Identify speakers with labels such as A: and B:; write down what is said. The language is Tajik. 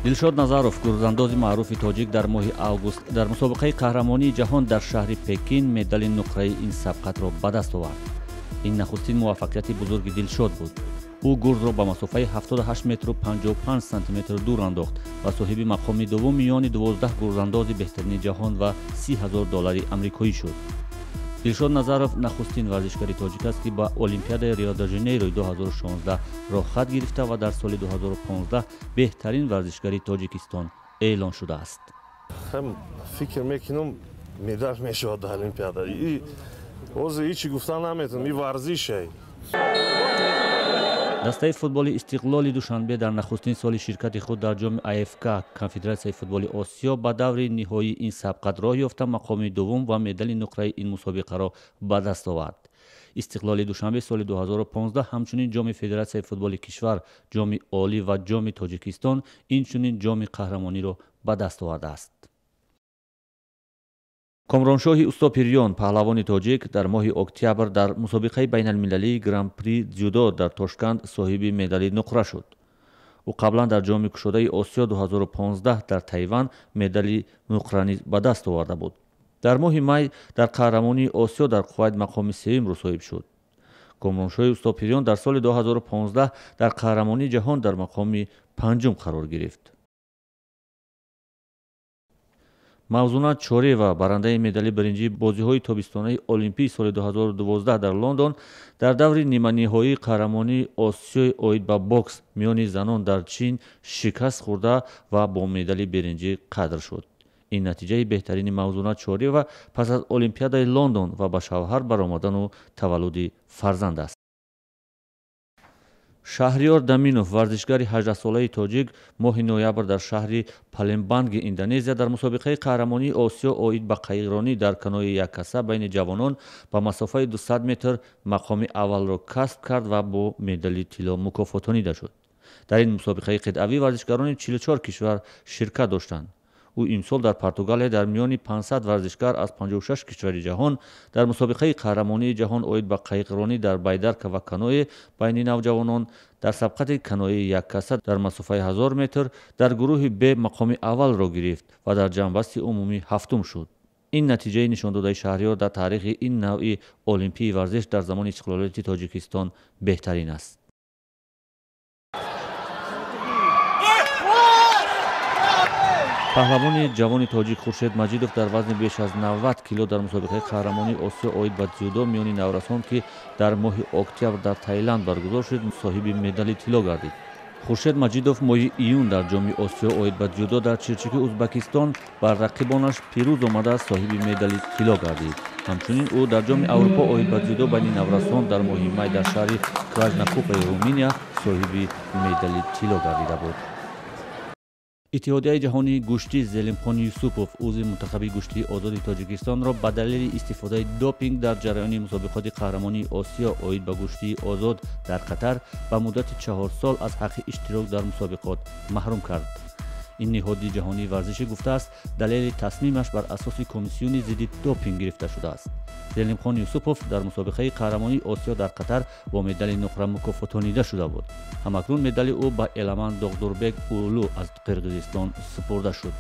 A: Дилшод Назаров, гурзандози маъруфи тоҷик, дар моҳи август дар мусобиқаи қаҳрамонии ҷаҳон дар шаҳри Пекин медали нуқраи ин сабқатро ба даст овард. Ин нахустин муваффақияти бузурги Дилшод буд. Ӯ гурзро ба масофаи 78 метру 55 сантиметр дур андохт ва соҳиби мақоми дуввум миёни 12 гурзандози беҳтарини ҷаҳон ва 30 ҳазор доллари амрикоӣ шуд. Дилшод Назаров нахустин варзишгари тоҷик аст, ки ба Олимпиадаи Рио-де-Жанейрои 2016 роҳхат гирифта ва дар соли 2015 беҳтарин варзишгари Тоҷикистон эълон шудааст.
B: Фикр мекунам, медал мешавад дар Олимпиада. Ҳозир ҳечи гуфта наметавонам, и варзише.
A: Дастаи футболи Истиқлоли Душанбе дар нахустин соли ширкати худ дар ҷоми АФК Конфедератсияи футболи Осиё ба даври ниҳоии ин сабқат роҳ ёфта, мақоми дуввум ва медали нуқраи ин мусобиқаро ба даст овард. Истиқлоли Душанбе соли 2015 ҳамчунин ҷоми Федератсияи футболи кишвар, ҷоми олӣ ва ҷоми Тоҷикистон, инчунин ҷоми қаҳрамониро ба даст овардааст. Комроншоҳи Устопирён, паҳлавони тоҷик, дар моҳи октябр дар мусобиқаи байналмилалии Гран-при дзюдо дар Тошканд соҳиби медали нуқра шуд. Ӯ қаблан дар ҷоми кушодаи Осиё 2015 дар Тайван медали нуқра низ ба даст оварда буд. Дар моҳи май дар қаҳрамонии Осиё дар Кувайт мақоми сеюмро соҳиб шуд. Комроншоҳи Устопирён дар соли 2015 дар қаҳрамонии ҷаҳон дар мақоми панҷум қарор гирифт. Мавзуна Чорева, барандаи медали биринҷии бозиҳои тобистонаи Олимпии соли 2012 дар Лондон, дар даври ниманиҳоии қаҳрамонии Осиёи оид ба бокс миёни занон дар Чин шикаст хӯрда ва бо медали биринҷӣ қадр шуд. Ин натиҷаи беҳтарини Мавзуна Чорева пас аз Олимпиадаи Лондон ва ба шавҳар баромадану таваллуди фарзанд аст. Шаҳриёр Даминов, варзишгари 18-солаи тоҷик, моҳи ноябр дар шаҳри Палембанги Индонезия дар мусобиқаи қаҳрамонии Осиё оид ба қайиқронӣ дар канои яккаса байни ҷавонон ба масофаи 200 метр мақоми аввалро касб кард ва бо медали тилло мукофотонида шуд. Дар ин мусобиқаи қитъавӣ варзишгарони 44 кишвар ширкат доштанд. Ӯ имсол дар Португалия дар миёни 500 варзишгар аз 56 кишвари ҷаҳон дар мусобиқаи қаҳрамонии ҷаҳон оид ба қайиқронӣ дар байдарка ва каное байни навҷавонон дар сабқати канои яккаса дар масофаи 1000 метр дар гурӯҳи Б мақоми аввалро гирифт ва дар ҷамъбасти умумӣ ҳафтум шуд. Ин натиҷаи нишондодаи Шаҳриёр дар таърихи ин навъи олимпии варзиш дар замони истиқлолияти Тоҷикистон беҳтарин аст. Паҳлавони ҷавони тоҷик Хуршед Маҷидов дар вазни беш аз 90 кило дар мусобиқаи қаҳрамонии Осиё оид ба дзюдо миёни наврасон, ки дар моҳи октябр дар Таиланд баргузор шуд, соҳиби медали тилло гардид. Хуршед Маҷидов моҳи июн дар ҷоми Осиё оид ба дзюдо дар Чирчики Узбакистон бар рақибонаш пирӯз омада соҳиби медали тилло гардид. Ҳамчунин ӯ дар ҷоми Аврупо оид ба дзюдо байни наврасон дар моҳи май дар шаҳри Клажнакупаи Руминия соҳиби медали тилло гардида буд. Иттиҳодияи ҷаҳонии гӯштӣ Зелимхон Юсупов, узви мунтахаби гӯштии озоди Тоҷикистонро ба далели истифодаи допинг дар ҷараёни мусобиқоти қаҳрамонии Осиё оид ба гӯштии озод дар Қатар ба муддати 4 сол аз ҳаққи иштирок дар мусобиқот маҳрум кард. Ин ниҳоди ҷаҳонии варзишӣ гуфтааст, далели тасмимаш бар асоси комиссиони зидди допинг гирифта шудааст. Зелимхон Юсупов дар мусобиқаи қаҳрамонии Осиё дар Қатар бо медали нуқра мукофотонида шуда буд. Ҳамакнун медали ӯ ба Эламан Доғдурбек Улу аз Қирғизистон супурда шуд.